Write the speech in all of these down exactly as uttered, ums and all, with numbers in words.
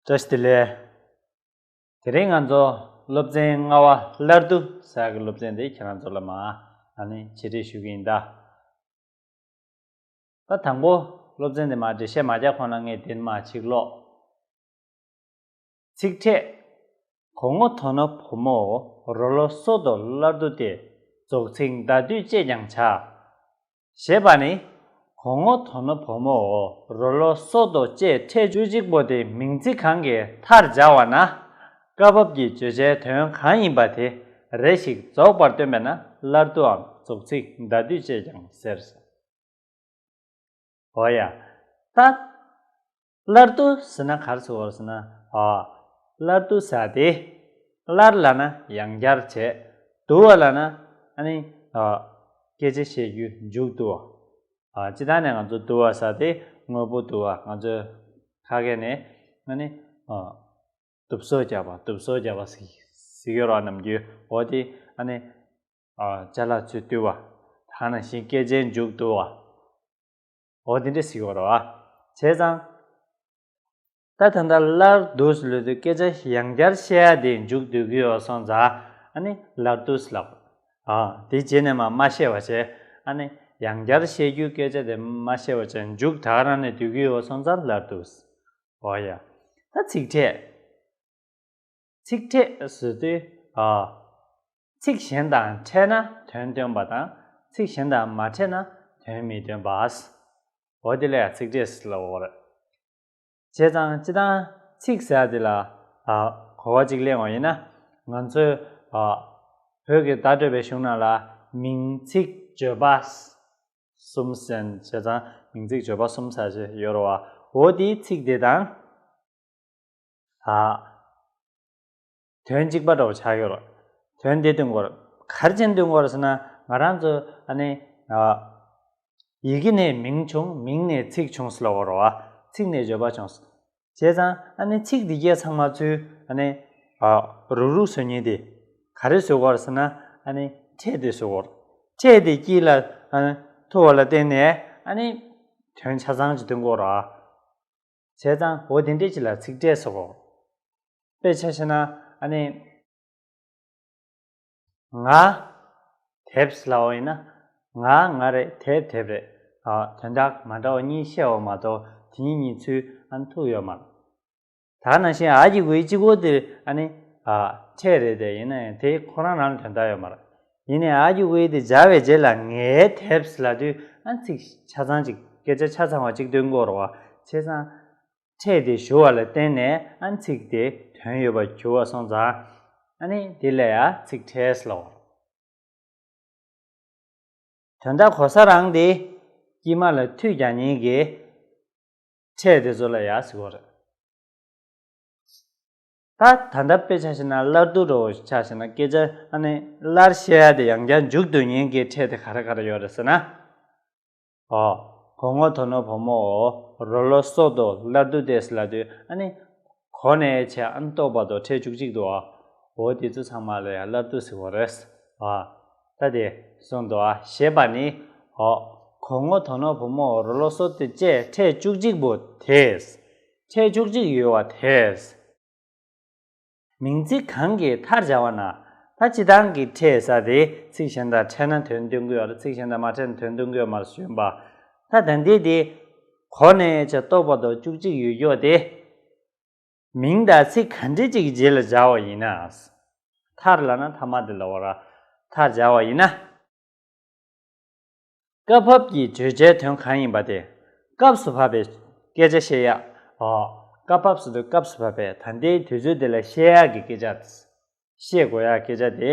བཀྲ་ཤིས་བདེ་ལེགས། དེ་རིང་ང་ཚོ་སློབ་ཚན་ལྔ་པ་སླར་བསྡུ་ཟེར་གྱི་སློབ་ཚན་དེ་ཁྱེད་རང་ཚོ་ལ་མར་ཨ་ནི་འཆད་ཁྲིད་ཞུ་གི་ཡིན་ད། ད་དང་པོ་སློབ་ཚན་དེ་མར་འགྲེལ་བཤད་མ་རྒྱག་གོང་ལ་ངས་དེ་མར་ཅིག་ཀློག་ཚིག་ཕྲད། གོང་ངོ་དོ་ནོ་བུ་མོ་རོ་ལོ་སོ་དོ་སླར་བསྡུ་སྟེ། རྫོགས་ཚིག་ཟླ་སྡུད་ཅེས་ཀྱང་བྱ། ཞེས་པ་ནི། གོང་ངོ་དོ་ནོ་བུ་མོ་རོ་ལོ་སོ་དོ་ཅེས་ཕྲད་བཅུ་གཅིག་པོ་དེ་མིང་ཚིག་གང་གིས་མཐར་སྦྱར་བ་ན། སྐབས་བབ་ཀྱི་བརྗོད་བྱའི་དོན་གང་ཡིན་པ་དེ་རེ་ཞིག་རྫོགས་པར་སྟོན་པས་ན་སླར་བསྡུའམ་རྫོགས་ཚིག་ཟླ་སྡུད་ཅེས་ཀྱང་ཟེར། འོ་ཡ། ད། སླར་བསྡུ་ཟེར་ན་ག་རེ་ཟེར་བ་ཟེར་ན། ཨ། སླར་བསྡུ་ཟེར་དེ། སླར་ལབ་ན་ཡང་བསྐྱར་བྱས། བསྡུ་བ་ལབ་ན། ཨ་ནི། ཨ། སྐད་ཆ་བཤད་རྒྱུ་མཇུག་བསྡུ་བ། ཨ། སྤྱིར་བཏང་ནས་ང་ཚོ་བསྡུ་བ་ཟེར་དེ་དངོས་པོ་བསྡུ་བ། ང་ཚོའི་ཁ་སྐད་ནས། ཨ་ནི། ཨ། བསྡུ་གསོག་བརྒྱབ་པ། བསྡུ་གསོག་བརྒྱབ་པ་ཟེར་ཟེར་གྱི་ཡོད་རེད་བ། ནམ་རྒྱུན་འོ་དེ་ཨ་ནི། ཨ། ཅ་ལག་ཚུར་བསྡུ་བ། ད་ནང་བཞིན་སྐད་ཆའི་མཇུག་བསྡུ་བ། འོ་དེ་འདྲ་ཟེར་གྱི་ཡོད་རེད་བ། བྱས་ཙང་། ད་ད་ལྟ་སླར་བསྡུ་ཟེར་ལབ་དུས་སྐད་ཆ་ཡང་བསྐྱར་བཤད་ཡ་དེ་མཇུག་བསྡུ་གི་ཡོད་སོང་ཙང་། ཨ་ནི་སླར་བསྡུ་ཟེར་ལབ། ཨ། དེ་རྗེས་ནས་མར་མ་བཤད་པ་བྱས། ཨ་ནི་ཡང་བསྐྱར་བཤད་རྒྱུའི་སྐད་ཆ་དེ་མ་བཤད་པ་བྱས། མཇུག་ད་ག་རང་ནས་བསྡུ་གི་ཡོད་སོང་ཙང་སླར་བསྡུ། འོ་ཡ། ད་ཚིག་ཕྲད། ཚིག་ཕྲད་ཟེར་དུས། ཨ། ཚིག་གཞན་དང་ཕྲད་ན་དོན་སྟོན་པ་དང་། ཚིག་གཞན་དང་མ་ཕྲད་ན་དོན་མི་སྟོན་པ། འོ་དེ་ལ་ཡང་ཚིག་ཕྲད་ཟེར་ལབ་ཡོད་རེད། བྱས་ཙང་སྤྱིར་བཏང་ཚིག་ཟེར་ཡ་དེ་ལ། ཨ། གོ་བ་གཅིག་ལེན་པ་ཡིན་ན། ང་ཚོས། ཨ། བོད་ཀྱི་བརྡ་སྤྲོད་པའི་གཞུང་ནང་ལ་མིང་ཚིག་བརྗོད་པ་གསུམ་ཟེར། བྱས་ཙང་མིང་ཚིག་བརྗོད་པ་གསུམ་ཟེར་ཞིག་ཡོད་རེད་བ། འོ་དེའི་ཚིག་དེ་དང་། ཨ། དོན་གཅིག་པ་འདྲ་བོ་ཆགས་ཡོད་རེད། དོན་དེ་སྟོན་དགོས་རེད། ག་རེ་བྱས་ནས་སྟོན་དགོས་རེད་ཟེར་ན། ང་རང་ཚོ་ཨ་ནི། ཨ། ཡི་གེ་ནས་མིང་བྱུང་། མིང་ནས་ཚིག་བྱུང་ཟེར་ལབ་ཡོད་རེད་བ། ཚིག་ནས་བརྗོད་པ་བྱུང་། བྱས་ཙང་ཨ་ནི་ཚིག་འདི་གས་ཚང་མ་ཚུར་ཨ་ནི། ཨ། རུག་རུག་བཟོ་མཁན་དེ་ག་རེ་བཟོ་དགོས་རེད་ཟེར་ན། ཨ་ནི་ཕྲད་དེ་བཟོ་དགོས་རེད། ཕྲད་དེ་དཀྱིལ་ལ་ཨ་ནི་ཐུག་པ་ལ་བརྟེན་ནས་ཨ་ནི་དོན་ཆ་ཚང་ཅིག་སྟོན་དགོས་རེད། བྱས་ཙང་འོ་དེ་འདྲས་ཅིག་ལ་ཚིག་ཕྲད་ཟེར་གོ། དཔེ་ཆ་བཞག་ན་ཨ་ནི། ང་དེབ་ལབ་པ་ཡིན་ན། ང་ང་རེད། དེབ་དེབ་རེད། ཨ། དོན་དག་མ་འདྲ་བ་གཉིས་བཤད་པ་མ་གཏོགས་དེ་གཉིས་གཉིས་ཚུར་ཨ་ནི་ཐུག་ཡོད་མ་རེད། ད་ནང་བཞིན་ཨ་གི་གུ་གི་གཅིག་པོ་དེ་ཨ་ནི། ཨ། ཕྲད་རེད་དེ། ཡིན་ན་ཡང་དེ་ཁོ་རང་རང་ལ་དོན་དག་ཡོད་མ་རེད། ཡིན་ནའི་ཨ་གི་གུ་གི་དེ་སྦྱར་བའི་རྗེས་ལ་ངའི་དེབ་ལབ་དུས་ཨ་ནི་ཚིག་ཆ་ཚང་ཅིག་སྐད་ཆ་ཆ་ཚང་བ་ཅིག་སྟོན་དགོས་རེད་བ། བྱས་ཙང་ཕྲད་དེ་ཞུ་བ་ལ་བརྟེན་ནས་ཨ་ནི་ཚིག་དེ་དོན་ཡོད་པར་གྱུར་བ་སོང་ཙང་། ཨ་ནི་དེ་ལ་ཡང་ཚིག་ཕྲད་ལབ། དོན་དག་གོ་ས་རང་དེ་དཀྱིལ་མ་ལ་མཐུད་རྒྱག་མཁན་གྱི་ཕྲད་དེ་ཚོ་ལ་ཡང་ཟེར་གྱི་ཡོད་རེད། ད་ད་ལྟ་དཔེ་ཆ་བཞག་ན། སླར་བསྡུ་འདྲ་བོ་ཆ་བཞག་ན། སྐད་ཆ་ཨ་ནི་སླར་བཤད་ཡ་དེ་ཡང་བསྐྱར་མཇུག་བསྡུ་མཁན་གྱི་ཕྲད་དེ་ག་རེ་ག་རེ་ཡོད་རེད་ཟེར་ན། ཨོ། གོང་ངོ་དོ་ནོ་བུ་མོ་འོ། རོ་ལོ་སོ་དོ་སླར་བསྡུ་སྟེ་ལབ་དུས་ཨ་ནི། གོ་ནས་བྱས་ཨ་ནི་ལྟོ་བར་དུ་ཕྲད་བཅུ་གཅིག་འདུག་ཨ། འོ་དེ་ཚོ་ཚང་མ་ལ་ཡང་སླར་བསྡུ་ཟེར་བ་རེད། ཨ། ད་དེ་གསུངས་འདུག་ཨ། ཞེས་པ་ནི། ཨོ། གོང་ངོ་དོ་ནོ་བུ་མོ་རོ་ལོ་སོ་དེ་བཅས་ཕྲད་བཅུ་གཅིག་པོ་དེས། ཕྲད་བཅུ་གཅིག་ཡོད་པ་དེས། མིང་ཚིག་གང་གིས་མཐར་སྦྱར་བ་ན། ད་སྤྱིར་བཏང་གི་ཕྲད་ཟེར་དེ་ཚིག་གཞན་དང་ཕྲད་ན་དོན་སྟོན་གྱི་ཡོད་རེད། ཚིག་གཞན་དང་མ་ཕྲད་ན་དོན་སྟོན་གྱི་ཡོད་མ་རེད་ཞུས་པ། ད་ད་འདི་དེ་གོ་ནས་བྱས་ལྟོ་བར་དུ་བཅུ་གཅིག་ཡོད་ཀྱོག་དེ། མིང་དང་ཚིག་ག་འདྲ་ཅིག་གི་རྗེས་ལ་སྦྱར་བ་ཡིན་ན། མཐར་ལབ་ན་མཐའ་མ་དེ་ལབ་པ་རེད། མཐར་སྦྱར་བ་ཡིན་ན། སྐབས་བབ་ཀྱི་བརྗོད་བྱའི་དོན་གང་ཡིན་པ་དེ། སྐབས་སུ་བབ་པའི་སྐད་ཆ་བཤད་ཡ། ཨོ། སྐབས་བབ་ཟེར་དུས་སྐབས་སུ་བབ་པའི་ད་ལྟའི་དུས་ཚོད་དེ་ལ་བཤད་ཡག་གི་སྐད་ཆ། བཤད་དགོས་ཡག་སྐད་ཆ་དེ།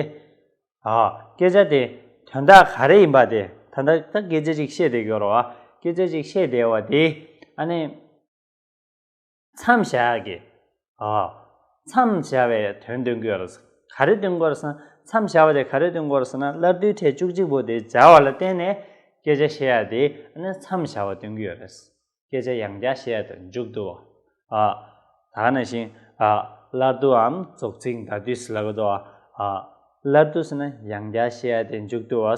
ཨོ། སྐད་ཆ་དེ་དོན་དག་ག་རེ་ཡིན་པ་དེ། ད་ལྟ་ད་སྐད་ཆ་ཅིག་བཤད་བསྡད་ཀྱི་ཡོད་རེད་བ། སྐད་ཆ་ཅིག་བཤད་བསྡད་པ་དེ་ཨ་ནི། མཚམས་བཞག་ཡག་གི། ཨ། མཚམས་བཞག་པའི་དོན་སྟོན་གྱི་ཡོད་རེད། ག་རེ་སྟོན་གྱི་ཡོད་རེད་ཟེར་ན། མཚམས་བཞག་པ་དེ་ག་རེ་སྟོན་གྱི་ཡོད་རེད་ཟེར་ན། སླར་བསྡུའི་ཕྲད་བཅུ་གཅིག་པོ་དེ་སྦྱར་བ་ལ་བརྟེན་ནས་སྐད་ཆ་བཤད་ཡག་དེ་ཨ་ནི་མཚམས་བཞག་པ་སྟོན་གྱི་ཡོད་རེད། སྐད་ཆ་ཡང་བསྐྱར་བཤད་ཡག་དེ་མཇུག་བསྡུ་བ། ཨ། ད་ག་ནང་བཞིན། ཨ། སླར་བསྡུའམ་རྫོགས་ཚིག་ཟླ་སྡུད་ཟེར་ལབ་ཀྱི་འདུག་ཨ། ཨ། སླར་བསྡུ་ཟེར་ན་ཡང་བསྐྱར་བཤད་ཡ་དེ་མཇུག་བསྡུ་བ།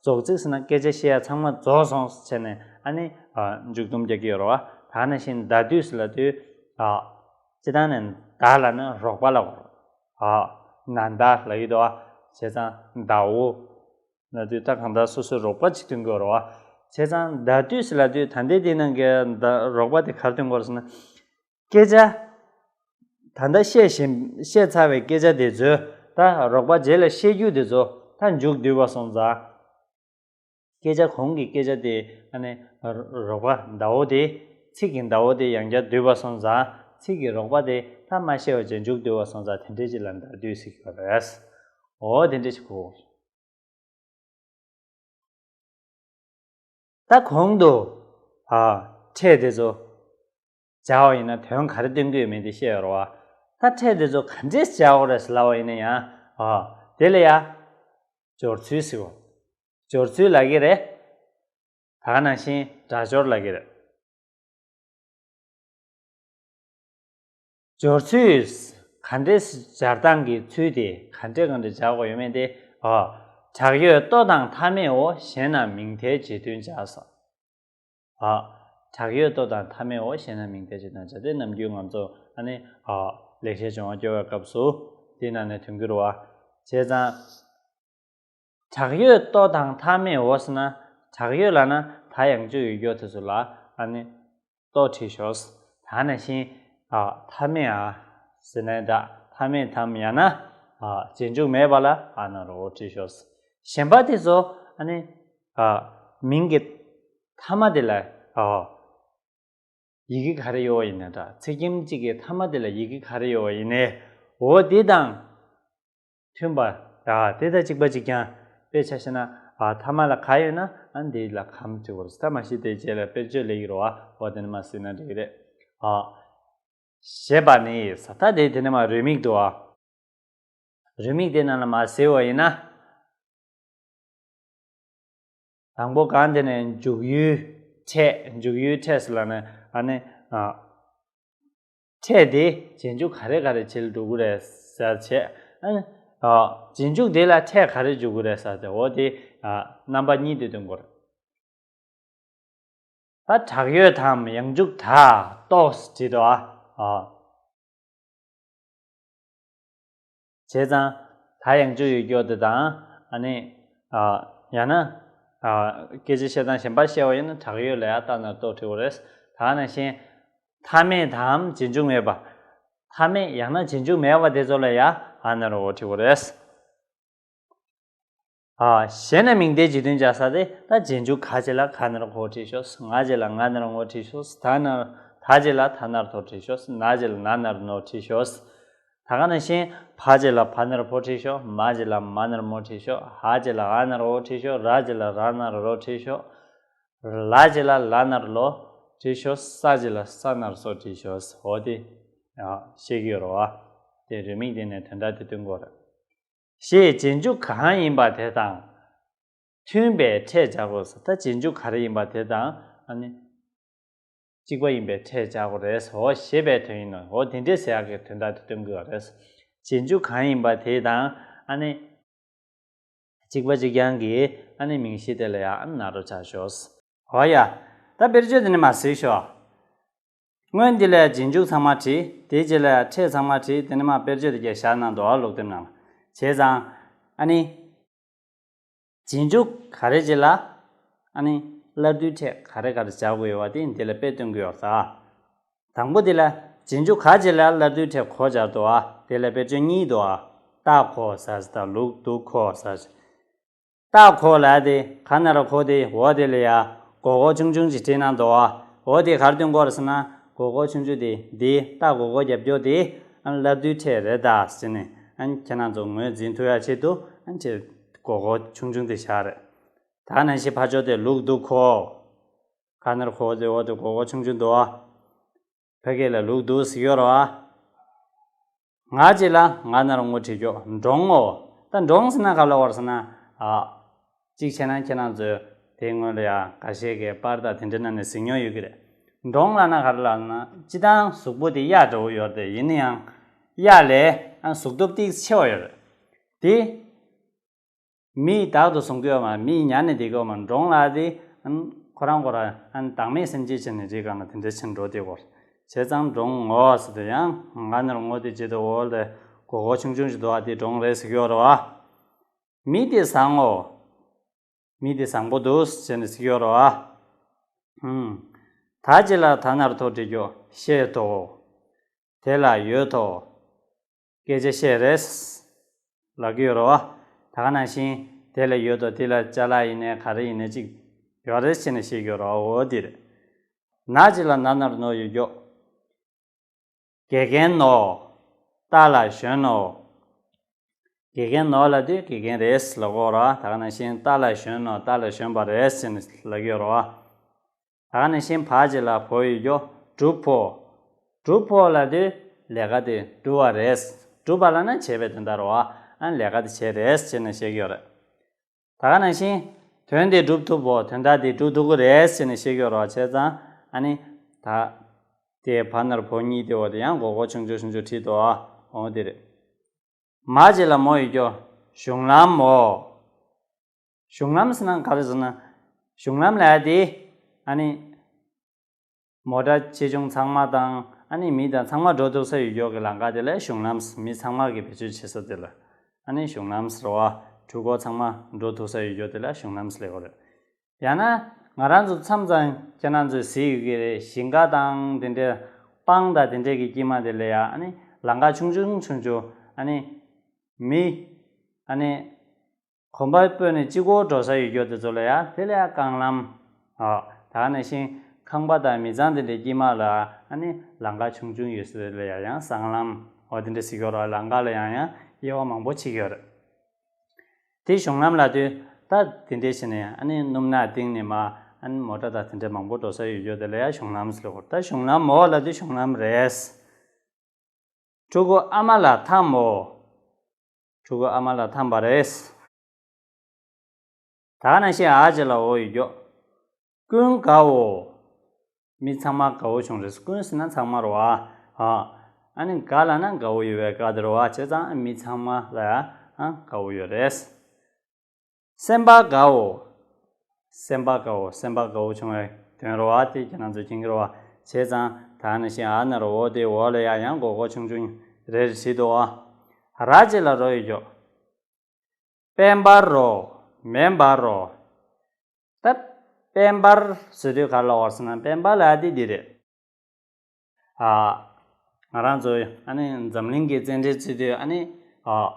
རྫོགས་ཚིག་ཟེར་ན་སྐད་ཆ་བཤད་ཡ་ཚང་མ་རྫོགས་སོང་ཟེར་ནས་ཨ་ནི། ཨ། མཇུག་སྡོམ་རྒྱག་གི་ཡོད་རེད་བ། ད་ག་ནང་བཞིན་ཟླ་སྡུད་ཟེར་ལབ་དུས། ཨ། སྤྱིར་བཏང་ནས་མདའ་ལབ་ན་རོགས་པ་ལབ་དགོས་རེད། ཨ། ན་མདའ་ལབ་ཀྱི་འདུག་ཨ། བྱས་ཙང་མདའ་འོ། ལབ་དུས་ད་གང་ལྟར་སོ་སོའི་རོགས་པ་ཅིག་སྟོན་གྱི་ཡོད་རེད་བ། བྱས་ཙང་མདའ་བསྡུས་ཟེར་ལབ་དུས་ད་ལྟའི་འདི་ནང་གི་མདའ་རོགས་པ་དེ་ག་རེ་སྟོན་གྱི་ཡོད་རེད་ཟེར་ན། སྐད་ཆ། ད་ལྟ་བཤད་བཞིན་བཤད་ཚར་བའི་སྐད་ཆ་དེ་ཚོ་ད་རོགས་པ་རྗེས་ལ་བཤད་རྒྱུ་དེ་ཚོ་ད་མཇུག་བསྡུས་པ་སོང་ཙང་། སྐད་ཆ་གོང་གི་སྐད་ཆ་དེ་ཨ་ནི་རོགས་པ་མདའ་འོ་དེ་ཚིག་གི་མདའ་འོ་དེ་ཡང་བསྐྱར་བསྡུས་པ་སོང་ཙང་ཚིག་གི་རོགས་པ་དེ་ད་མ་བཤད་པ་བྱས་མཇུག་བསྡུས་པ་སོང་ཙང་དེ་འདྲས་ཅིག་ལ་མདའ་བསྡུས་ཟེར་གྱི་ཡོད་རེད། འོ་དེ་འདྲས་ཅིག་གོ། ད་གོང་དུ། ཨ། ཕྲད་དེ་ཚོ། སྦྱར་བ་ཡིན་ན་དོན་ག་རེ་སྟོན་གྱི་ཡོད་མེད་དེ་བཤད་ཡོད་རེད་བ། ད་ཕྲད་དེ་ཚོ་ག་འདྲས་སྦྱར་དགོས་རེད་ཟེར་ལབ་པ་ཡིན་ན་ཡང་། ཨ། དེ་ལ་ཡ། སྦྱོར་ཚུལ་ཟེར་བ། སྦྱོར་ཚུལ་ལབ་ཀྱི་རེད། ད་ག་ནང་བཞིན་སྒྲ་སྦྱོར་ལབ་ཀྱི་རེད། སྦྱོར་ཚུལ། ག་འདྲས་སྦྱར་སྟངས་ཀྱི་ཚུལ་དེ་ག་འདྲས་ག་འདྲས་སྦྱར་དགོས་ཡོད་མེད་དེ། ཨ། དྲག་ཡོད་ལྟོ་དང་མཐའ་མེད་འོ། ཞེ་ན་མིང་མཐའི་རྗེས་མཐུན་སྦྱར་སོ། ཨ། དྲག་ཡོད་ལྟོ་དང་མཐའ་མེད་འོ། ཞེ་ན་མིང་མཐའི་རྗེས་མཐུན་སྦྱར་ཏེ་ནམ་རྒྱུན་ང་ཚོ་ཨ་ནི། ཨ། ལེགས་བཤད་ལྗོན་དབང་སྐྱོར་བའི་སྐབས་སུ་དེའི་ནང་ནས་ཐོན་གྱི་རེད་བ། བྱས་ཙང་། དྲག་ཡོད་ལྟོ་དང་མཐའ་མེད་འོ་ཟེར་ན། དྲག་ཡོད་ལབ་ན་ད་ཡང་བཅུག་ཡོད་སྐྱོ་དེ་ཚོ་ལ་ཨ་ནི་ལྟོ་བྲིས་ཤོག། ད་ནང་བཞིན། ཨ། མཐའ་མེད་ཨ་ཟེར་ནའི་ད་མཐའ་མེད་དམ་ཡང་ན། ཨ། རྗེས་འཇུག་མེད་པ་ལ་ཨ་ན་རོ་བྲིས་ཤོག། གཞན་པ་དེ་ཚོ་ཨ་ནི། ཨ། མིང་གི་མཐའ་མ་དེ་ལ། ཨ། ཡི་གེ་ག་རེ་ཡོད་པ་ཡིན་ན་འདྲ། ཚིག་རྒྱན་གཅིག་གི་མཐའ་མ་དེ་ལ་ཡི་གེ་ག་རེ་ཡོད་པ་ཡིན་ནའི། འོ་དེ་དང་མཐུན་པ། ཨ། དེ་དང་གཅིག་པ་གཅིག་རྐྱང་། དཔེ་ཆ་བཞག་ན། ཨ། མཐའ་མ་ལ་ག་ཡོད་ན་ཨ་འདི་ལ་གམ་བྲིས་དགོས་རེད། ད་མ་གཞི་དེ་རྗེས་ལ་དཔེར་བརྗོད་ལས་ཀྱི་རེད་བ། འོ་དེ་ནི་མ་ཟེར་ན་འགྲིག་གི་རེད། ཨ། ཞེས་པ་ནི་ས། ད་དེ་དེ་ནི་མ་རེའུ་མིག་འདུག་ཨ། རེའུ་མིག་དེ་ནང་ལ་མ་ཟེར་བ་ཡིན་ན། དང་པོ་གང་དེ་ནས་འཇུག་ཡུལ་ཕྲད། འཇུག་ཡུལ་ཕྲད་ཟེར་ལབ་ནས་ཨ་ནི། ཨ། ཕྲད་དེ་རྗེས་འཇུག་ག་རེ་ག་རེ་བྱེད་ལ་འགྲོ་གི་རེད་ཟེར་བྱས། ཨ་ནི། ཨ། རྗེས་འཇུག་དེ་ལ་ཕྲད་ག་རེ་འཇུག་གི་རེད་ཟེར་ཏེ། འོ་དེ། ཨ། རྣམ་པ་གཉིས་དེ་སྟོན་དགོས་རེད། ད་དྲག་ཡོད་དམ་ཡང་འཇུག་ད་ལྟོ་བྲིས་འདུག་ཨ། ཨ། བྱས་ཙང་ད་ཡང་འཇུག་ཡོད་སྐྱོ་དེ་དང་། ཨ་ནི། ཨ། ཡང་ན། ཨ། སྐད་ཆ་བཤད་སྟངས་གཞན་པ་བཤད་པ་ཡིན་ན་དྲག་ཡོད་ལ་ཡ་ལྟ་ན་ལྟོ་བྲིས་དགོས་རེད། ད་ནང་བཞིན། མཐའ་མེད་དམ་རྗེས་འཇུག་མེད་པ། མཐའ་མེད་ཡང་ན་རྗེས་འཇུག་མེད་པ་དེ་ཚོ་ལ་ཡ་ཨ་ན་རོ་བྲིས་དགོས་རེད། ཨ། ཞེ་ན་མིང་མཐའི་རྗེས་མཐུན་སྦྱར་ས་དེ་ད་རྗེས་འཇུག་ག་རྗེས་ལ་ག་ན་རོ་གོ་བྲིས་ཤོག། ང་རྗེས་ལ་ང་ན་རོ་ངོ་བྲིས་ཤོག། ད་ན། ད་རྗེས་ལ་ད་ན་རོ་དོ་བྲིས་ཤོག། ན་རྗེས་ལ་ན་ན་རོ་ནོ་བྲིས་ཤོག། ད་ག་ནང་བཞིན་ཕ་རྗེས་ལ་ཕ་ན་རོ་ཕོ་བྲིས་ཤོག། མ་རྗེས་ལ་མ་ན་རོ་མོ་བྲིས་ཤོག། འ་རྗེས་ལ་འ་ན་རོ་འོ་བྲིས་ཤོག། ར་རྗེས་ལ་ར་ན་རོ་རོ་བྲིས་ཤོག། ལ་རྗེས་ལ་ལ་ན་རོ་ལོ་བྲིས་ཤོག། ས་རྗེས་ལ་ས་ན་རོ་སོ་བྲིས་ཤོག། འོ་དེ་ཡང་བཤད་ཀྱི་ཡོད་རེད་བ། དེ་རེའུ་མིག་དེ་ནས་དོན་དག་དེ་སྟོན་དགོས་རེད། ཞེས་རྗེས་འཇུག་གང་ཡིན་པ་དེ་དང་མཐུན་པའི་ཕྲད་སྦྱར་དགོས་སོ། ད་རྗེས་འཇུག་ག་རེ་ཡིན་པ་དེ་དང་ཨ་ནི་གཅིག་པ་ཡིན་པའི་ཕྲད་སྦྱར་དགོས་རེད་སོ། ཞེས་པའི་དོན་ཡིན་ནོ། འོ་དེ་འདྲས་ཟེར་ཡག་གི་དོན་དག་དེ་སྟོན་དགོས་པ་རེད། རྗེས་འཇུག་གང་ཡིན་པ་དེ་དང་ཨ་ནི། གཅིག་པ་གཅིག་རྐྱང་གི་ཨ་ནི་མིང་གཞི་དེ་ལ་ཡང་ན་རོ་སྦྱར་ཤོག། འོ་ཡ། ད་དཔེར་བརྗོད་དེ་ནི་མ་གཟིགས་ཤོག། སྔོན་འདི་ལ་རྗེས་འཇུག་ཚང་མ་བྲིས། དེའི་རྗེས་ལ་ཕྲད་ཚང་མ་བྲིས། དེ་ནི་མ་དཔེར་བརྗོད་དེ་གས་བཞག་གནང་འདུག་ཨ། ལུགས་དེབ་ནང་ལ། བྱས་ཙང་ཨ་ནི། རྗེས་འཇུག་ག་རེ་རྗེས་ལ། ཨ་ནི། སླར་བསྡུའི་ཕྲད་ག་རེ་ག་རེ་སྦྱར་དགོས་ཡོད་པ་དེ་འདི་ལ་དཔེ་སྟོན་གྱི་ཡོད་ས། དང་པོ་འདི་ལ་རྗེས་འཇུག་ག་རྗེས་ལ་སླར་བསྡུའི་ཕྲད་གོ་སྦྱར་འདུག་ཨ། དེ་ལ་དཔེར་བརྗོད་གཉིས་འདུག་ཨ། ལྟ་གོ་ཟེར་དང་ལུག་འདུག་གོ་ཟེར། ལྟ་གོ་ལ་དེ་ག་ན་རོ་གོ་དེ་འོ་དེ་ལ་ཡ་གོ་གོ་ཆུང་ཆུང་ཅིག་བྲིས་གནང་འདུག་ཨ། འོ་དེ་ག་རེ་སྟོན་གོ་རེད་ཟེར་ན། གོ་གོ་ཆུང་ཆུང་དེ་འདི་ལྟ་གོ་གོ་རྒྱབ་སྐྱོར་དེ་ཨ་སླར་བསྡུའི་ཕྲད་རེད་ད་ཟེར་ནས་ཨ་ཁྱེད་རང་ཚོ་ངོས་འཛིན་ཐུབ་ཡ་ཆེད་དུ་ཨ་ཁྱེད་གོ་གོ་ཆུང་ཆུང་དེ་བཞག་རེད། ད་ནང་བཞིན་ཕར་ཕྱོགས་དེ་ལུག་འདུག་གོ། ག་ན་རོ་གོ་དེ་འོ་དེ་གོ་གོ་ཆུང་ཆུང་འདུག་ཨ། ཕ་གི་ལ་ལུག་འདུག་ཟེར་གྱི་ཡོད་རེད་བ། ང་རྗེས་ལ་ང་ན་རོ་ངོ་བྲིས་ཀྱོག་འབྲོང་ངོ་། ད་འབྲོང་ཟེར་ན་ག་ལ་བར་ཟེར་ན། ཨ། གཅིག་བྱས་ན་ཁྱེད་རང་ཚོས་དེའི་སྔོན་ལ་ཡང་འགའ་ཤས་ཀྱིས་པར་དང་དེ་འདྲ་ནང་ནས་གཟིགས་མྱོང་ཡོད་ཀྱི་རེད། འབྲོང་ལབ་ན་ག་རེ་ལབ་ན་སྤྱིར་བཏང་གཟུགས་པོ་དེ་གཡག་འདྲ་བོ་ཡོད་རེད་དེ། ཡིན་ན་ཡང་གཡག་ལས་ཨ་གཟུགས་སྟོབས་ཏིག་ཆེ་བ་ཡོད་རེད། དེ། མིས་བདག་ཏུ་བཟུང་གི་ཡོད་མ་རེད། མིས་ཉར་ནས་བསྡད་ཀྱི་ཡོད་མ་རེད། འབྲོང་ལབ་དེ་ཨ་ཁོ་རང་ཁོ་རང་ཨ་བདག་མེད་སེམས་ཅན་བྱས་ནས་རི་སྒང་ལ་དེ་འདྲ་བྱས་ནས་འགྲོ་བསྡད་ཀྱི་ཡོད་རེད། བྱས་ཙང་འགྲོ་འོང་ཟེར་དུས་ཡང་ང་ནར་ངོ་དེ་བྱེད་དུ་འོ་ལས་མགོ་སྐོར་ཆུང་ཆུང་ཞིག་འདུག་ཨ། དེ་འགྲོ་འོང་རེད་ཟེར་གྱི་ཡོད་རེད་བ། མི་དེ་བཟང་ངོ་། མི་དེ་བཟང་པོ་འདུག་ཟེར་ནས་ཟེར་གྱི་ཡོད་རེད་བ། ཧུམ། ད་ཅི་ལ་ད་ནར་ཐོ་བྲིས་རྒྱུ་ཤེས་དོ། དེ་ལ་ཡོད་དོ། སྐད་ཆ་བཤད་རེད། ལབ་ཀྱི་ཡོད་རེད་བ། ད་ག་ནང་བཞིན་དེ་ལ་ཡོད་དོ། དེ་ལ་ཅ་ལག་ཡིན་ནའི་ག་རེ་ཡིན་ནའི་ཅིག་ཡོད་རེད་ཟེར་ནས་བཤད་ཀྱི་ཡོད་རེད་བ། འོ་དེ་རེད། ན་ཅི་ལ་ན་ནར་ནོ་ཡོད་རྒྱུ། དགེ་རྒན་ནོ། རྟ་ལ་ཞོན་ནོ། དགེ་རྒན་ནོ་ལབ་དུས་དགེ་རྒན་རེད་ལབ་དགོས་རེད་བ། ད་ག་ནང་བཞིན་རྟ་ལ་ཞོན་ནོ། རྟ་ལ་ཞོན་པ་རེད་ཟེར་ནས་ལབ་ཀྱི་ཡོད་རེད་བ། ད་ག་ནང་བཞིན་བ་ཅི་ལ་བོ་ཡོད་རྒྱུ། གྲུབ་བོ། གྲུབ་བོ་ལབ་དུས་ལས་ཀ་དེ་གྲུབ་པ་རེད། གྲུབ་པ་ལབ་ན་བྱས་པའི་དོན་དག་རེད་བ། ཨ་ནི་ལས་ཀ་དེ་བྱས་རེད་ཟེར་ནས་བཤད་ཀྱི་ཡོད་རེད། ད་ག་ནང་བཞིན་དོན་དེ་སྒྲུབ་ཐུབ་བོ། དོན་དག་དེ་སྒྲུབ་ཐུབ་ཀྱི་རེད་ཟེར་ནས་བཤད་ཀྱི་ཡོད་རེད་བ། བྱས་ཙང་ཨ་ནི་ད་དེ་བ་ནར་བོ་གཉིས་དེ་འོ་དེ་ཡང་མགོ་སྐོར་ཆུང་ཆུང་ཆུང་ཆུང་བྲིས་འདུག་ཨ། འོ་དེ་རེད། མ་ཅི་ལ་མོ་ཡོད་རྒྱུ། གཞུང་ལམ་མོ། གཞུང་ལམ་ཟེར་ན་ག་རེ་ཟེར་ན། གཞུང་ལམ་ལབ་ཡ་དེ་ཨ་ནི་མོ་ཊ་ཆེ་ཆུང་ཚང་མ་དང་ཨ་ནི་མི་དང་ཚང་མ་འགྲོ་ཐུབ་ས་ཡོད་རྒྱུ་གི་ལམ་ཁ་དེ་ལ་གཞུང་ལམ་ཟེར། མི་ཚང་མ་གི་བེད་སྤྱོད་བྱེད་ས་དེ་ལ་ཨ་ནི་གཞུང་ལམ་ཟེར་བ། འཕྲུལ་འཁོར་ཚང་མ་འགྲོ་ཐུབ་ས་ཡོད་རྒྱུ་དེ་ལ་གཞུང་ལམ་ཟེར་ལབ་ཀྱི་ཡོད་རེད། ཡང་ན་ང་རང་ཚོ་མཚམས་མཚམས་ཁྱེད་རང་ཚོས་གཟིགས་ཡོད་ཀྱི་རེད། ཞིང་ཁ་དང་དེ་འདྲའི་སྤང་དང་དེ་འདྲའི་གི་དཀྱིལ་མ་དེ་ལ་ཡ་ཨ་ནི་ལམ་ཁ་ཆུང་ཆུང་ཆུང་ཆུང་ཨ་ནི་མི་ཨ་ནི་གོམ་པ་སྤོས་ནས་གཅིག་པོ་འགྲོ་ས་ཡོད་རྒྱུ་དེ་ཚོ་ལ་ཡ་དེ་ལ་ཡ་རྐང་ལམ། ཨ། ད་ག་ནང་བཞིན་ཁང་པ་དང་མི་ཚང་དེ་འདྲའི་དཀྱིལ་མ་ལ་ཨ་ནི་ལམ་ཁ་ཆུང་ཆུང་ཡོད་ས་དེ་ལ་ཡ་ཡང་སྲང་ལམ། འོ་དེ་འདྲ་ཟེར་གྱི་ཡོད་རེད། ལམ་ཁ་ལ་ཡང་ཡང་དབྱེ་བ་མང་པོ་ཕྱེ་གི་ཡོད་རེད། དེ་གཞུང་ལམ་ལབ་དུས་ད་དེ་འདྲའི་བྱས་ནས་ཨ་ནི་སྣུམ་ནག་བཏིང་ནས་མ་ཨ་ནི་མོ་ཊ་དང་དེ་འདྲའི་མང་པོ་འགྲོ་ས་ཡོད་རྒྱུ་དེ་ལ་ཡ་གཞུང་ལམ་ཟེར་ལབ་ཀྱི་ཡོད་རེད། ད་གཞུང་ལམ་མོ་ལབ་དུས་གཞུང་ལམ་རེད། ཕྲུ་གུ་ཨ་མ་ལ་འཐམ་མོ། ཕྲུ་གུ་ཨ་མ་ལ་འཐམ་པ་རེད། ད་ག་ནང་བཞིན་འ་ཅི་ལ་འོ་ཡོད་རྒྱུ། ཀུན་དགའ་བོ། མི་ཚང་མ་དགའ་བོ་བྱུང་རེད། ཀུན་ཟེར་ན་ཚང་མ་རེད་བ། ཨ། ཨ་ནི་དགའ་ལབ་ན་དགའ་བོ་ཡོད་པའི་དགའ་དེ་རེད་བ། བྱས་ཙང་མི་ཚང་མ་ལ་ཡ་ཨ་དགའ་བོ་ཡོད་རེད། སེམས་པ་དགའ་བོ། སེམས་པ་དགའ་བོ། སེམས་པ་དགའ་བོ་བྱུང་བའི་དོན་རེད་བ། དེ་ཁྱེད་རང་ཚོས་མཁྱེན་གྱི་རེད་བ། བྱས་ཙང་ད་ནི་ཤིང་ཨ་ན་རོ་འོ་དེ་འོ་ལ་ཡ་ཡང་མགོ་སྐོར་ཆུང་ཆུང་རེ་རེ་བྲིས་འདུག་བ། ར་ཅི་ལ་རོ་ཡོད་རྒྱུ། དཔལ་འབར་རོ། མེ་འབར་རོ། ད་དཔལ་འབར་ཟེར་དུས་ག་ལ་བར་སོང་ན་དཔལ་འབར་ལ་ཡ་དེ་འདི་རེད། ཨ། ང་རང་ཚོ་ཨ་ནི་འཛམ་གླིང་གི་བཙན་འབྲེལ་བྱེད་དུས་ཨ་ནི་ཨ།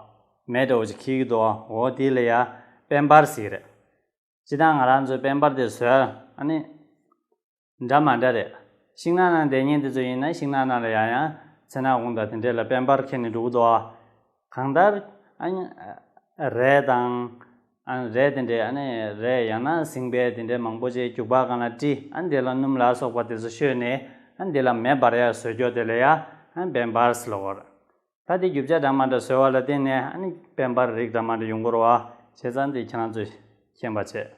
མེ་འདྲ་བོ་ཅིག་འཁྱེར་གྱི་འདུག་འོ་དེ་ལ་ཡ་དཔལ་འབར་ཟེར་གྱི་རེད། སྤྱིར་བཏང་ང་རང་ཚོའི་དཔལ་འབར་དེ་བཟོས་ཨ་ནི་འདྲ་མ་འདྲ་རེད། ཤིང་ནགས་ནང་བསྡད་མཁན་དེ་ཚོ་ཡིན་ན་ཤིང་ནགས་ནང་ལ་ཡང་ཡང་ཚེ་ནག་གུང་དང་དེ་འདྲས་ལ་དཔལ་འབར་འཁྱེར་ནས་འགྲོ་གི་འདུག་ཨ། གང་ལྟར་ཨ་ནི་རས་དང་ཨ་ནི་རས་དེ་འདྲས་ཨ་ནི་རས་ཡང་ན་ཟིང་པའི་དེ་འདྲས་མང་པོ་ཅིག་རྒྱུག་པ་སྒང་ལ་དཀྲིས། ཨ་ནི་དེ་ལ་སྣུམ་ལ་སོགས་པ་དེ་ཚོ་བཤོས་ནས་ཨ་ནི་དེ་ལ་མེ་འབར་ཡག་བཟོ་རྒྱུ་དེ་ལ་ཡ་ཨ་ནི་དཔལ་འབར་ཟེར་ལབ་ཀྱི་ཡོད་རེད། ད་དེ་རྒྱུ་ཆ་འདྲ་མ་འདྲ་བཟོས་པ་ལ་བརྟེན་ནས་ཨ་ནི་དཔལ་འབར་རིགས་འདྲ་མ་འདྲ་ཡོང་གི་རེད་བ། བྱས་ཙང་དེ་ཁྱེད་རང་ཚོས་མཁྱེན་པ་བྱས།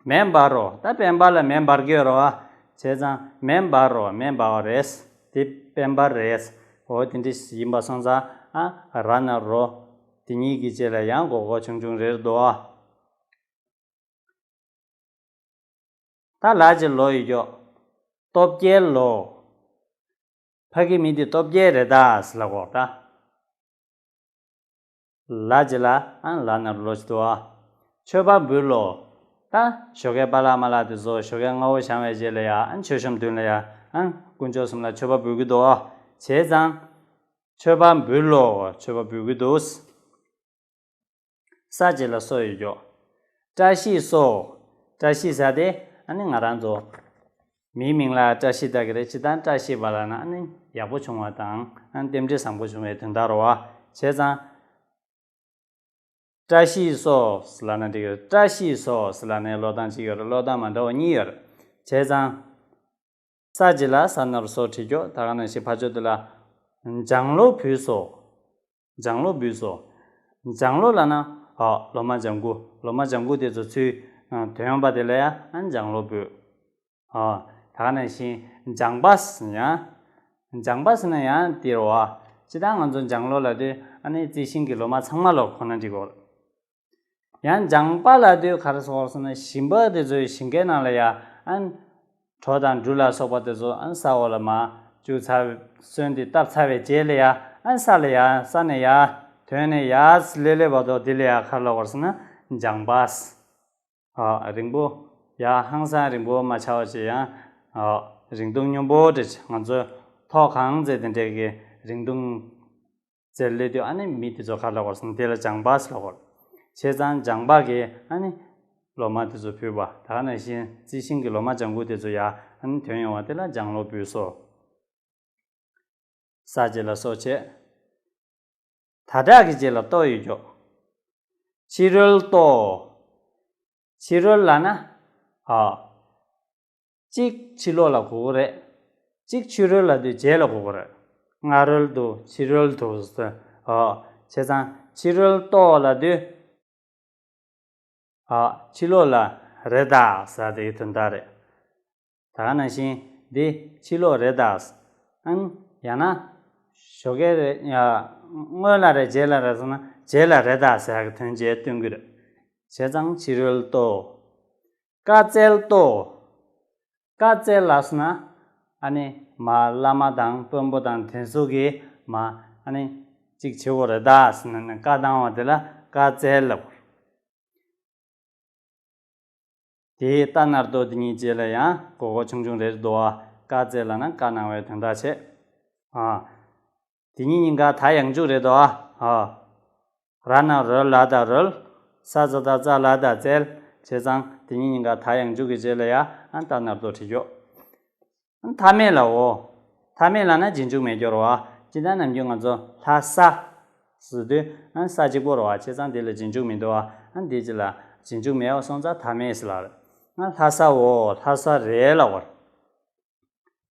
མེ་འབར་རོ། ད་དཔལ་འབར་ལ་མེ་འབར་གྱི་ཡོད་རེད་བ། བྱས་ཙང་མེ་འབར་རོ། མེ་འབར་བ་རེད། དེ་དཔལ་འབར་རེད། འོ་དེ་འདྲ་ཡིན་པ་སོང་ཙང་ཨ་ར་ན་རོ། དེ་གཉིས་ཀྱི་རྗེས་ལ་ཡང་མགོ་སྐོར་ཆུང་ཆུང་རེ་རེ་འདུག་ཨ། ད་ལ་ཅི་ལོ་ཡོད་རྒྱུ། སྟོབས་རྒྱལ་ལོ། ཕ་གི་མི་དེ་སྟོབས་རྒྱལ་རེད་ད་ཟེར་ལབ་ཀྱི་ཡོད་རེད་ད། ལ་ཅི་ལ་ཨ་ལ་ན་རོ་ལོ་ཅི་འདུག་ཨ། མཆོད་པ་འབུལ་ལོ། ད་ཞོགས་ཀའི་པཱ་ལགས་མ་ལགས་དེ་ཚོ་ཞོགས་ཀའི་སྔ་པོ་བཞེངས་པའི་རྗེས་ལ་ཡ་ཨ་མཆོད་བཤམས་མདུན་ལ་ཡ་ཨ་དཀོན་མཆོག་གསུམ་ལ་མཆོད་པ་འབུལ་གྱི་འདུག་ཨ། བྱས་ཙང་མཆོད་པ་འབུལ་ལོ། མཆོད་པ་འབུལ་གྱི་འདུག་ས་ཅི་ལ་སོ་ཡོད་རྒྱུ། བཀྲ་ཤིས་སོ། བཀྲ་ཤིས་ཟེར་དེ་ཨ་ནི་ང་རང་ཚོ་མིའི་མིང་ལ་བཀྲ་ཤིས་ལབ་ཀྱི་རེད། སྤྱིར་བཏང་བཀྲ་ཤིས་པ་ལབ་ན་ཨ་ནི་ཡག་པོ་བྱུང་བ་དང་ཨ་ནི་རྟེན་འབྲེལ་བཟང་པོ་བྱུང་བའི་དོན་དག་རེད་བ། བྱས་ཙང་བཀྲ་ཤིས་སོ་ལབ་ན་འགྲིག་གི་རེད། བཀྲ་ཤིས་སོ་ལབ་ནས་ཀློག་སྟངས་གཅིག་ཡོད་རེད། ཀློག་སྟངས་མ་འདྲ་བ་གཉིས་ཡོད་རེད། བྱས་ཙང་། ས་ཅི་ལ་ས་ན་རོ་སོ་བྲིས་རྒྱུ། ད་ག་ནང་བཞིན་ཕར་ཕྱོགས་དེ་ལ་ལྗང་ལོ་འབུལ་སོ། ལྗང་ལོ་འབུལ་སོ། ལྗང་ལོ་ལབ་ན་ཨ་ལོ་མ་ལྗང་གུ། ལོ་མ་ལྗང་གུ་དེ་ཚོ་ཚུར་ཨ་དོན་ཡོད་པ་དེ་ལ་ཡ་ཨ་ལྗང་ལོ་འབུལ། ཨ་ད་ག་ནང་བཞིན་ལྗང་པ་ཟེར་ཡང་། ལྗང་པ་ཟེར་ན་ཡང་དེ་རེད་བ། སྤྱིར་བཏང་ང་ཚོ་ལྗང་ལོ་ལབ་དུས་ཨ་ནི་རྩི་ཤིང་གི་ལོ་མ་ཚང་མ་ལ་གོ་ན་འགྲིག་གོ། ཡང་ལྗང་པ་ལབ་དུས་ག་རེ་ཟེར་བ་ཟེར་ན་ཞིང་པ་དེ་ཚོའི་ཞིང་ཁའི་ནང་ལ་ཡ་ཨ་གྲོ་དང་འབྲུ་ལ་སོགས་པ་དེ་ཚོ་ཨ་ས་འོག་ལ་མར་ བཅུག་ཚར་སོན་དེ་བཏབ་ཚར་བའི་རྗེས་ལ་ཡ་ཨ་ས་ལ་ཡ་ས་ནས་ཡ་དོན་ནས་ཡ་ལེ་ལེ་བར་དུ་དེ་ལ་ཡ་ག་རེ་ལབ་དགོས་ཟེར་ན་སྦྱང་བ། ཨ་རིང་པོ་ཡ་ཧང་སང་རིང་པོ་མ་ཆགས་པ་ཅིག་ཡང་ཨ་རིང་ཐུང་སྙོམས་པོ་འདྲ་ཅིག་ང་ཚོས་ཐོག་གང་མཛད་དེ་འདྲ་གི་རིང་ཐུང་རྩེར་སླེབས་དུས་ཨ་ནི་མི་དེ་ཚོ་ག་རེ་ལབ་དགོས་ཟེར་ན་དེ་ལ་སྦྱང་བ་ཟེར་ལབ་དགོས། བྱས་ཙང་སྦྱང་བ་གིས་ཨ་ནི་སློབ་མ་དེ་ཚོ་ཕུལ་བ། ད་ག་ནང་བཞིན་རྩི་ཤིང་གི་ལོ་མ་ལྗང་ཁུ་དེ་ཚོ་ཡ་ཨ་ནི་དོན་ཡོང་བ་དེ་ལ་སྦྱང་བློ་འབུལ་སོ། ས་བཅད་ལ་སོགས་བྱས། ད་དྲག་གི་རྗེས་ལ་ལྟོ་ཡོད་ཀྱོག་ཕྱི་རོལ་ལྟོ། ཕྱི་རོལ་ལབ་ན། ཨ། གཅིག་ཕྱི་ལོགས་ལ་གོ་གི་རེད། གཅིག་ཕྱི་རོལ་ལབ་དུས་རྗེས་ལ་གོ་གི་རེད། སྔ་རོལ་དུ་ཕྱི་རོལ་དུ་ཟེར། ཨ། བྱས་ཙང་ཕྱི་རོལ་ལྟོ་ལབ་དུས། ཨ། ཕྱི་ལོགས་ལ་རེད་ད་ཟེར་དེའི་དོན་དག་རེད། ད་ག་ནང་བཞིན་འདི་ཕྱི་ལོགས་རེད་ད། ཨང་། ཡང་ན། ཞོགས་ཀས་རེད་ཡ། སྔོན་ལ་རེད་རྗེས་ལ་རེད་ཟེར་ན་རྗེས་ལ་རེད་ད་ཟེར་གི་དོན་བྱེད་སྟོན་གི་རེད། བྱས་ཙང་ཕྱི་རོལ་ལྟོ། བཀའ་སྩལ་ལྟོ། བཀའ་སྩལ་ལབ་ཟེར་ན། ཨ་ནི་མ་བླ་མ་དང་དཔོན་པོ་དང་དེ་ཚོ་གིས་མ་ཨ་ནི་གཅིག་བྱེད་དགོས་རེད་ད་ཟེར་ན་ནི་བཀའ་བཏང་བ་དེ་ལ་བཀའ་སྩལ་ལབ། དེའི་རྟ་ནར་ལྟོ་དེ་གཉིས་རྗེས་ལ་ཡང་གོ་གོ་ཆུང་ཆུང་རེ་རེ་འདུག་ཨ། བཀའ་སྩལ་ལབ་ན་བཀའ་གནང་བའི་དོན་དག་བྱེད། ཨ། དེ་གཉིས་གཉིས་ཀ་ད་ཡང་འཇུག་རེད་དོ་ཨ། ཨ། ར་ན་རོལ་ལ་ད་རོལ། ས་ཙ་ད་ཙ་ལ་ད་སྩལ། བྱས་ཙང་དེ་གཉིས་གཉིས་ཀ་ད་ཡང་འཇུག་གི་རྗེས་ལ་ཡ་ཨ་རྟ་ནར་ལྟོ་བྲིས་ཀྱོག་མཐའ་མེད་ལའོ། མཐའ་མེད་ལབ་ན་རྗེས་འཇུག་མེད་སྦྱོར་བ། སྤྱིར་བཏང་ནམ་རྒྱུན་ང་ཚོ་ལྷ་ས་ཟེར་དུས་ཨ་ས་གཅིག་པོ་རེད་བ། བྱས་ཙང་དེ་ལ་རྗེས་འཇུག་མི་འདུག་བ། ཨ་འདི་ཅི་ལ་རྗེས་འཇུག་མེད་པ་སོང་ཙང་མཐའ་མེད་ཟེར་ལ་རེད། ང་ལྷ་སའོ་ལྷ་ས་རེད་ལབ་པ་རེད།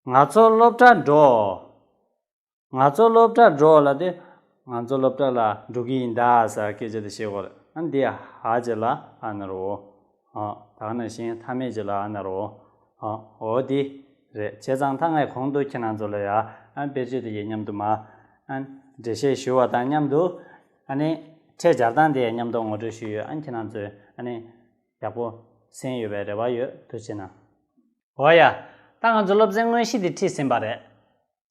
ང་ཚོ་སློབ་གྲྭ་འགྲོ། ང་ཚོ་སློབ་གྲྭ་འགྲོ་ལབ་དུས་ང་ཚོ་སློབ་གྲྭ་ལ་འགྲོ་གི་ཡིན་ད་ཟེར་སྐད་ཆ་དེ་བཤད་དགོས་རེད། ཨ་འདི་ཧ་ཅེ་ལ་ཨ་ན་རོ། ཨ་ད་ག་ནང་བཞིན་མཐའ་མེད་ཅེ་ལ་ཨ་ན་རོ། ཨ་འོ་དེ་རེད། བྱས་ཙང་ད་ངས་གོང་དུ་ཁྱེད་རང་ཚོ་ལ་ཡ་ཨ་དཔེར་བརྗོད་དེ་ཡི་མཉམ་དུ་མ་ཨ་འགྲེལ་བཤད་ཞུ་བ་དང་མཉམ་དུ་ཨ་ནི་ཕྲད་སྦྱར་སྟངས་དེ་ཡི་མཉམ་དུ་ངོ་སྤྲོད་ཞུས་ཡོད། ཨ་ནི་ཁྱེད་རང་ཚོས་ཨ་ནི་ཡག་པོ་གསན་ཡོད་པའི་རེ་བ་ཡོད། ཐུགས་རྗེ་གནང་། འོ་ཡ། ད་ང་ཚོ་སློབ་ཚན་དངོས་གཞི་དེ་ཁྲིད་ཟིན་པ་རེད།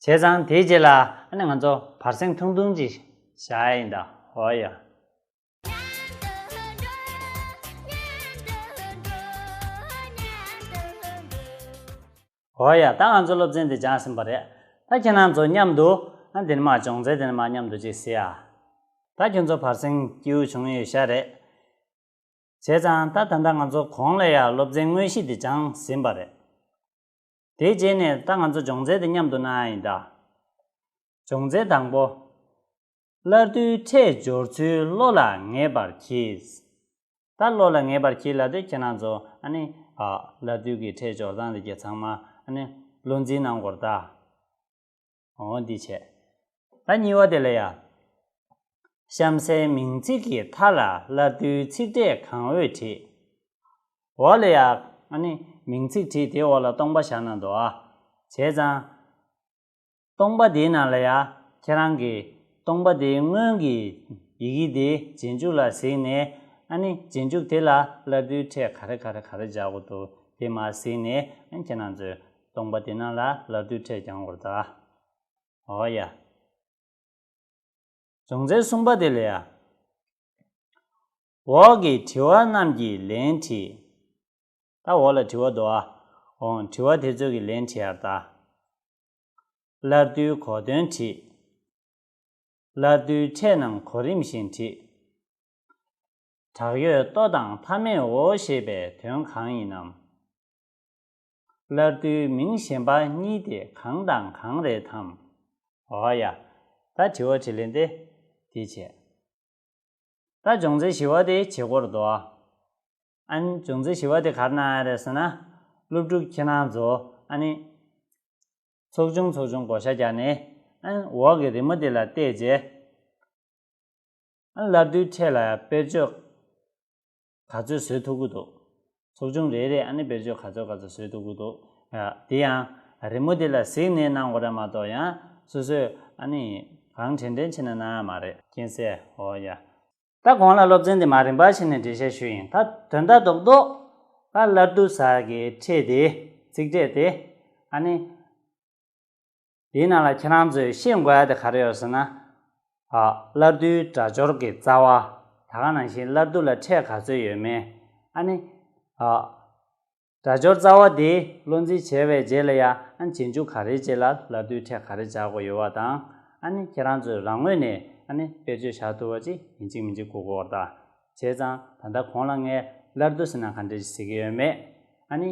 བྱས་ཙང་དེའི་རྗེས་ལ་ཨ་ནི་ང་ཚོ་བར་གསེང་ཐུང་ཐུང་ཅིག་བཞག་ཡ་ཡིན་ད། འོ་ཡ། འོ་ཡ། ད་ང་ཚོ་སློབ་ཚན་དེ་སྦྱངས་ཟིན་པ་རེད། ད་ཁྱེད་རང་ཚོ་མཉམ་དུ་ཨ་འདི་ནས་མར་སྦྱོང་ཚན་དེ་ནས་མར་མཉམ་དུ་ཅིག་གཟིགས་ཨ། ད་ཁྱོད་ཚོ་བར་གསེང་སྐྱིད་པོ་བྱུང་ཡོད་ཤག་རེད། བྱས་ཙང་ད་ད་ལྟ་ང་ཚོ་གོང་ལ་ཡ་སློབ་ཚན་དངོས་གཞི་དེ་སྦྱངས་ཟིན་པ་རེད། དེའི་རྗེས་ནས་ད་ང་ཚོ་སྦྱོང་ཚན་དེ་མཉམ་དུ་གནང་ཡ་ཡིན་ད། སྦྱོང་ཚན་དང་པོ། སླར་བསྡུའི་ཕྲད་སྦྱོར་ཚུལ་བློ་ལ་ངེས་པར་གྱིས། ད་བློ་ལ་ངེས་པར་གྱིས་ལབ་དུས་ཁྱེད་རང་ཚོ་ཨ་ནི་ཨ་སླར་བསྡུ་གི་ཕྲད་སྦྱོར་སྟངས་དེ་གྱད་ཚང་མ་ཨ་ནི་བློ་འཛིན་གནང་དགོས་རེད་ད། འོ་འདི་བྱས། ད་གཉིས་པ་དེ་ལ་ཡ། གཤམ་གསལ་མིང་ཚིག་གི་མཐའ་ལ་སླར་བསྡུའི་ཚིག་ཕྲད་གང་འོས་བྲིས། འོག་ལ་ཡ་ཨ་ནི་མིང་ཚིག་བྲིས་དེའི་འོག་ལ་སྟོང་པ་བཞག་གནང་འདུག་ཨ། བྱས་ཙང་སྟོང་པ་དེའི་ནང་ལ་ཡ་ཁྱེད་རང་གིས་སྟོང་པ་དེའི་སྔོན་གྱི་ཡི་གེ་དེ་རྗེས་འཇུག་ལ་གཟིགས་ནས་ཨ་ནི་རྗེས་འཇུག་དེ་ལ་སླར་བསྡུའི་ཕྲད་ག་རེ་ག་རེ་ག་རེ་སྦྱར་དགོས་འདུག་དེ་མར་གཟིགས་ནས་ཨ་ནི་ཁྱེད་རང་ཚོས་སྟོང་པ་དེ་ནང་ལ་སླར་བསྡུའི་ཕྲད་སྦྱང་དགོས་རེད་ད། འོ་ཡ། སྦྱོང་ཚན་གསུམ་པ་དེ་ལ་ཡ། འོག་གི་དྲི་བ་རྣམས་ཀྱི་ལན་བྲིས། ད་འོག་ལ་དྲི་བ་འདུག་ཨ། འོང་དྲི་བ་དེ་ཚོ་གི་ལན་བྲིས་ཡ་ད། སླར་བསྡུའི་གོ་དོན་བྲིས། སླར་བསྡུའི་ཕྲད་རྣམས་གོ་རིམ་བཞིན་བྲིས། དྲག་ཡོད་ལྟོ་དང་མཐའ་མེད་འོ་ཞེས་པའི་དོན་གང་ཡིན་ནམ། སླར་བསྡུའི་མིང་གཞན་པ་གཉིས་དེ་གང་དང་གང་རེད་དམ། འོ་ཡ། ད་དྲི་བ་དྲིས་ལན་དེ་འདི་བྱས། ད་སྦྱོང་ཚན་བཞི་པ་དེ་བྱེད་སྒོར་འདུག་ཨ། ཨ་ནི་སྦྱོང་ཚན་བཞི་པ་དེ་ག་རེ་གནང་ཡ་རེད་ཟེར་ན། སློབ་ཕྲུག་ཁྱེད་རང་ཚོ་ཨ་ནི། ཚོགས་ཆུང་ཚོགས་ཆུང་བགོ་བཤའ་རྒྱག་ནས། ཨ་ནི་འོག་གི་རི་མོ་དེ་ལ་བལྟས་རྗེས། ཨ་ནི་སླར་བསྡུའི་ཕྲད་ལ་དཔེར་བརྗོད་ག་ཚོད་བཟོས་ཐུབ་ཀྱི་འདུག་ཚོགས་ཆུང་རེ་རེས་ཨ་ནི་དཔེར་བརྗོད་ག་ཚོད་ག་ཚོད་བཟོས་ཐུབ་ཀྱི་འདུག་ཡ། དེ་ཡང་རི་མོ་དེ་ལ་གཟིགས་ནས་གནང་དགོས་རེད་མ་གཏོགས་ཡང་སོ་སོས་ཨ་ནི་གང་དྲན་དྲན་བྱས་ནས་གནང་ཡ་མ་རེད། མཁྱེན་གསལ། འོ་ཡ། ད་གོང་ལ་སློབ་ཚན་དེ་མར་རིམ་པ་བྱས་ནས་འགྲེལ་བཤད་ཞུས་ཡིན། ད་དོན་དག་རྡོག་རྡོག་ད་སླར་བསྡུ་ཟེར་གྱི་ཕྲད་དེ་ཚིག་ཕྲད་དེ་ཨ་ནི། དེའི་ནང་ལ་ཁྱེད་རང་ཚོས་ཤེས་དགོས་ཡ་དེ་ག་རེ་ཡོད་ཟེར་ན། ཨ། བླ་བསྡུའི་སྒྲ་སྦྱོར་གྱི་རྩ་བ། ད་ག་ནང་བཞིན་བླ་བསྡུ་ལ་ཕྲད་ག་ཚོད་ཡོད་མེད། ཨ་ནི། ཨ། སྒྲ་སྦྱོར་རྩ་བ་དེ་བློ་འཛིན་བྱས་པའི་རྗེས་ལ་ཡ། ཨ་ནི་རྗེས་འཇུག་ག་རེའི་རྗེས་ལ་བླ་བསྡུའི་ཕྲད་ག་རེ་སྦྱར་དགོས་ཡོད་པ་དང་། ཨ་ནི་ཁྱེད་རང་ཚོས་རང་ངོས་ནས་ཨ་ནི་དཔེ་བརྗོད་བཞག་ཐུབ་པ་ཅིག་ཡིན་གཅིག་མིན་གཅིག་དགོས་ཀྱི་ཡོད་རེད་ད། བྱས་ཙང་ད་ལྟ་གོང་ལ་ངས་བླ་བསྡུ་ཟེར་ན་ག་འདྲ་ཞིག་ཟེར་གྱི་ཡོད་མེད། ཨ་ནི།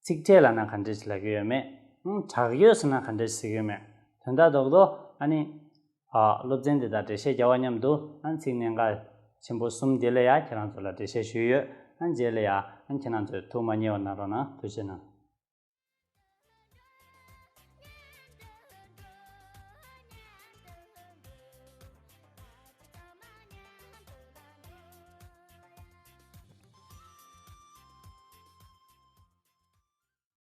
ཚིག་ཕྲད་ལབ་ན་ག་འདྲ་ཞིག་ལབ་ཀྱི་ཡོད་མེད། ཨང་། དྲག་ཡོད་ཟེར་ན་ག་འདྲ་ཞིག་ཟེར་གྱི་ཡོད་མེད། དོན་དག་རྡོག་རྡོག་ཨ་ནི། ཨ། སློབ་ཚན་འདི་དང་འགྲེལ་བཤད་རྒྱག་པ་མཉམ་དུ། ཨ། ཚིག་གནད་འགག་ཆེན་པོ་གསུམ་འདི་ལ་ཡ་ཁྱེད་རང་ཚོ་ལ་འགྲེལ་བཤད་ཞུས་ཡོད། ཨ། རྗེས་ལ་ཡ། ཨ། ཁྱེད་རང་ཚོས་ཐུགས་མ་མཉེས་པ་གནང་རོགས་གནང་། ཐུགས་རྗེ་གནང་།